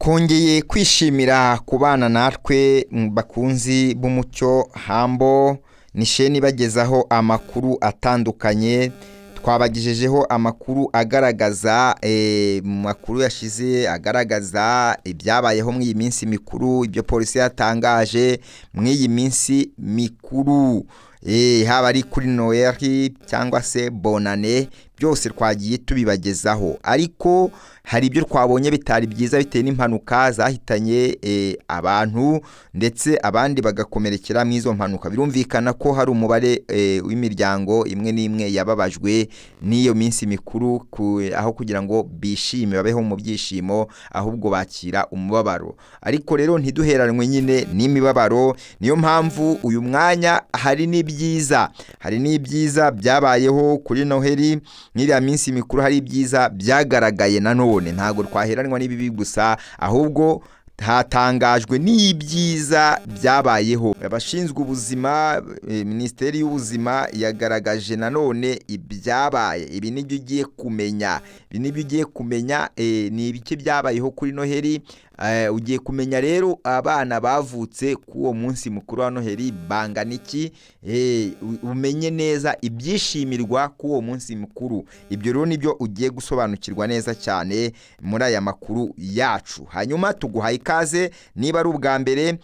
Twongeye kwishimira kubana natwe bakunzi b'umucyo hambo ni sheni ibagezaho amakuru atandukanye. Twabagejejeho amakuru agaragaza mu makuru yashize agaragaza ibyabayeho muri iyi minsi mikuru, ibyo polisi yatangaje muri iyi minsi mikuru, haba ari kuri Noheli cyangwa se Bonane, byose twagiye tubibagezaho. Ariko hari ibyo twabonye bitari byiza bitewe n'impanuka zahitanye abantu ndetse abandi bagakomerekera mu izo mpanuka. Birumvikana ko hari umubare w'imiryango imwe n'imwe yababajwe n'iyo minsi mikuru, aho kugira ngo bishime babeho mu byishimo, ahubwo bakira umubabaro. Ariko rero ntiduheranwe nyine n'imibabaro, niyo mpamvu uyu mwanya hari n'ibyiza, hari n'ibyiza byabayeho kuri Noheli n'iriya minsi mikuru, hari ibyiza byagaragaye nanone. Ntabwo twaheranwa n'ibibi gusa, ahubwo hatangajwe n'ibyiza byabayeho. Abashinzwe ubuzima, Minisiteri y'Ubuzima yagaragaje nanone ibyabaye. Ibi nibyo ugiye kumenya, ibi nibyo ugiye kumenya, ni ibiki byabayeho kuri Noheli. Ugiye kumenya rero abana bavutse k'uwo munsi mukuru wa Noheli bangana iki, umenye neza ibyishimirwa k'uwo munsi mukuru. Ibyo rero nibyo ugiye gusobanukirwa neza cyane muri aya makuru yacu. Hanyuma tuguhaye ikaze niba ari ubwa mbere,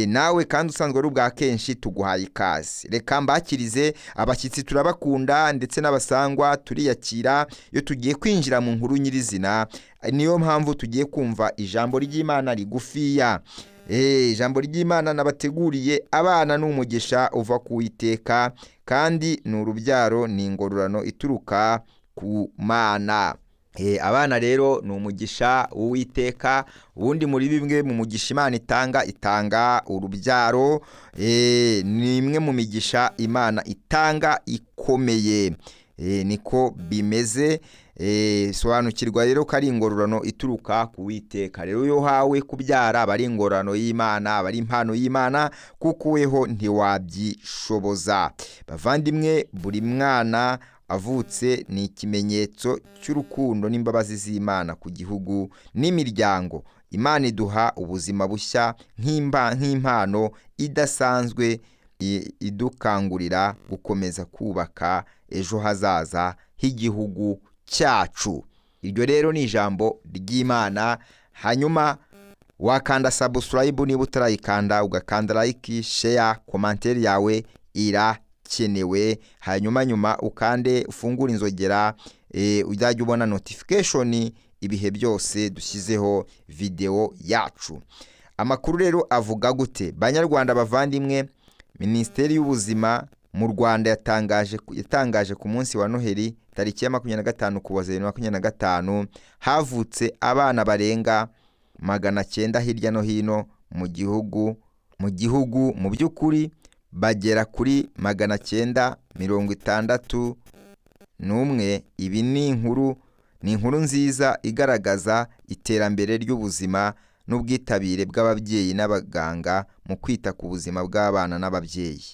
nawe kandi usanzwe ari ubwa kenshi, tuguhaye ikaze. Reka mbakirize abashyitsi, turabakunda ndetse n'abasangwa turiyakira iyo tugiye kwinjira mu nkuru nyirizina. Niyo mpamvu tugiye kumva ijambo ry'Imana rigufiya. Ijambo ry'Imana nabateguriye: abana ni umugisha uva ku Uwiteka, kandi ni urubyaro, ni ingororano ituruka ku Mana. Abana rero ni umugisha w'Uwiteka. Ubundi muri bimwe mu mugisha Imana itanga, itanga urubyaro. Ni imwe mu migisha Imana itanga ikomeye. Niko bimeze. Sobanukirwa rero ko ari ingororano ituruka ku Uwiteka. Rero iyo uhawe kubyara aba ari ingororano y'Imana, aba ari impano y'Imana, kuko weho ntiwabyishoboza. Bavandimwe, buri mwana avutse ni ikimenyetso cy'urukundo n'imbabazi z'Imana ku gihugu n'imiryango. Imana iduha ubuzima bushya nk'impano idasanzwe idukangurira gukomeza kubaka ejo hazaza h'igihugu cyacu. Iryo rero ni ijambo ry'Imana. Hanyuma wakanda subscribe niba utarayikanda, ugakanda like, share, commentaire yawe irakenewe. Hanyuma nyuma ukande ufungure inzogera, uzajya ubona notification ibihe byose dushyizeho video yacu. Amakuru rero avuga gute? Banyarwanda bavandimwe, Minisiteri y'Ubuzima mu Rwanda yatangaje ku munsi wa Noheli tariki ya 25 Ukuboza 2025 havutse abana barenga 900 hirya no hino mu gihugu. Mu gihugu mu by'ukuri bagera kuri 961. Ibi ni inkuru nziza igaragaza iterambere ry'ubuzima n'ubwitabire bw'ababyeyi n'abaganga mu kwita ku buzima bw'abana n'ababyeyi.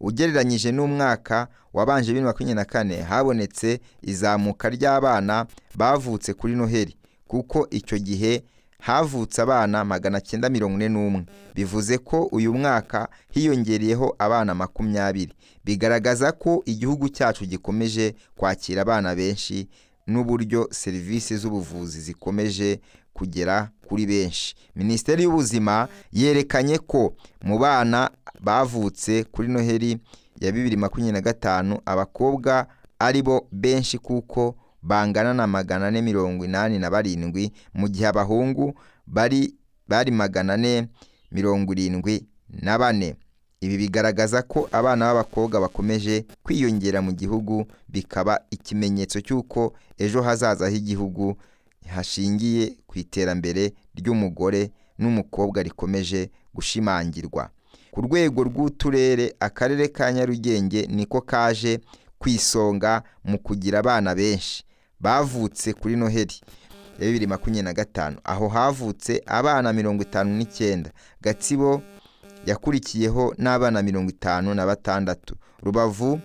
Ugereranyije n'umwaka wabanje, 2024, habonetse izamuka ry'abana bavutse kuri Noheli, kuko icyo gihe havutse abana 941. Bivuze ko uyu mwaka hiyongereyeho abana 20, bigaragaza ko igihugu cyacu gikomeje kwakira abana benshi n'uburyo serivisi z'ubuvuzi zikomeje kugera kuri benshi. Minisiteri y'Ubuzima yerekanye ko mu bana bavutse kuri Noheli ya 2025 abakobwa ari bo benshi, kuko bangana na 487, mu gihe abahungu bari 474. Ibi bigaragaza ko abana b'abakobwa bakomeje kwiyongera mu gihugu, bikaba ikimenyetso cy'uko ejo hazaza h'igihugu hashingiye ku iterambere ry'umugore n'umukobwa rikomeje gushimangirwa. Ku rwego rw'uturere, akarere ka Nyarugenge niko kaje ku isonga mu kugira abana benshi bavutse kuri Noheli ya 2025, aho havutse abana 59. Gatsibo yakurikiyeho n'abana 56, Rubavu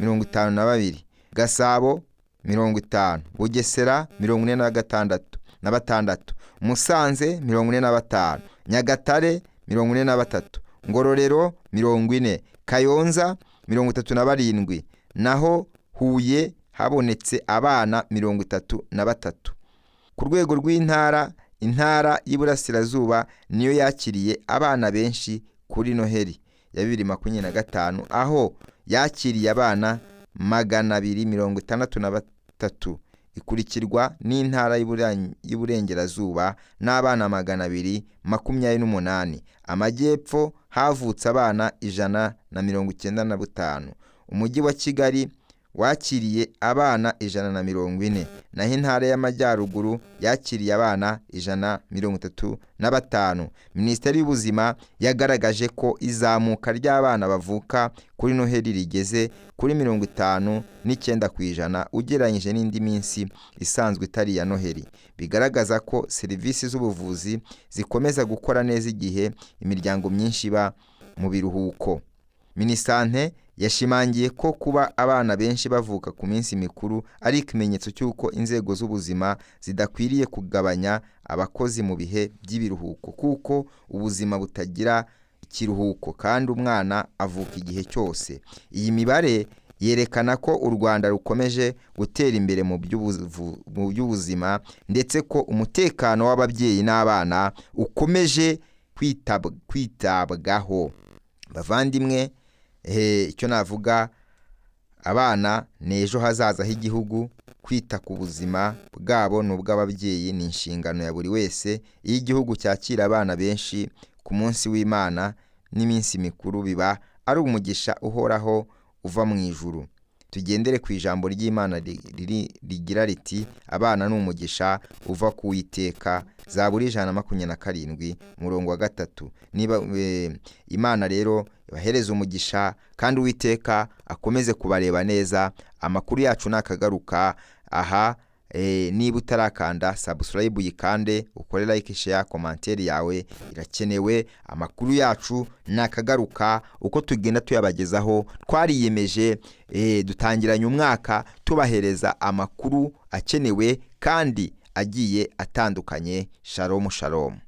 52, Gasabo 50, Bugesera 46 na 6. Musanze 45, Nyagatare 43, Ngororero 40, Kayonza 37, naho Huye habonetse abana 33. Ku rwego rw'intara, intara y'Iburasirazuba niyo yakiriye abana benshi kuri Noheli ya 2025, aho yakiriye abana 263, ikurikirwa n'intara y'Iburengerazuba n'abana 228. Amajyepfo havutse abana 195. Umujyi wa Kigali wakiriye abana 140, naho intara y'Amajyaruguru yakiriye abana 135. Minisiteri y'Ubuzima yagaragaje ko izamuka ry'abana bavuka kuri Noheli rigeze kuri 59% ugereranyije n'indi minsi isanzwe itari iya Noheli, bigaragaza ko serivisi z'ubuvuzi zikomeza gukora neza igihe imiryango myinshi iba mu biruhuko. Minisante yashimangiye ko kuba abana benshi bavuka ku minsi mikuru ari ikimenyetso cy'uko inzego z'ubuzima zidakwiriye kugabanya abakozi mu bihe by'ibiruhuko, kuko ubuzima butagira ikiruhuko kandi umwana avuka igihe cyose. Iyi mibare yerekana ko u Rwanda rukomeje gutera imbere mu by'ubuzima, ndetse ko umutekano w'ababyeyi n'abana ukomeje kwitabwaho. Bavandimwe, icyo navuga, abana ni ejo hazaza h'igihugu. Kwita ku buzima bwabo n'ubw'ababyeyi ni inshingano ya buri wese. Iyo igihugu cyakira abana benshi ku munsi w'Imana n'iminsi mikuru, biba ari umugisha uhoraho uva mu ijuru. Tugendere ku ijambo ry'Imana rigira riti: abana ni umugisha uva ku Uwiteka. Zaburi 127 umurongo wa 3. Niba Imana rero ibahereza umugisha kandi Uwiteka akomeze kubareba neza. Amakuru yacu nakagaruka aha. Niba utarakanda subscribe uyikande, ukore like, share, commentaire yawe irakenewe. Amakuru yacu nakagaruka uko tugenda tuyabagezaho. Twariyemeje, dutangiranye umwaka tubahereza amakuru akenewe kandi agiye atandukanye. Shalom shalom.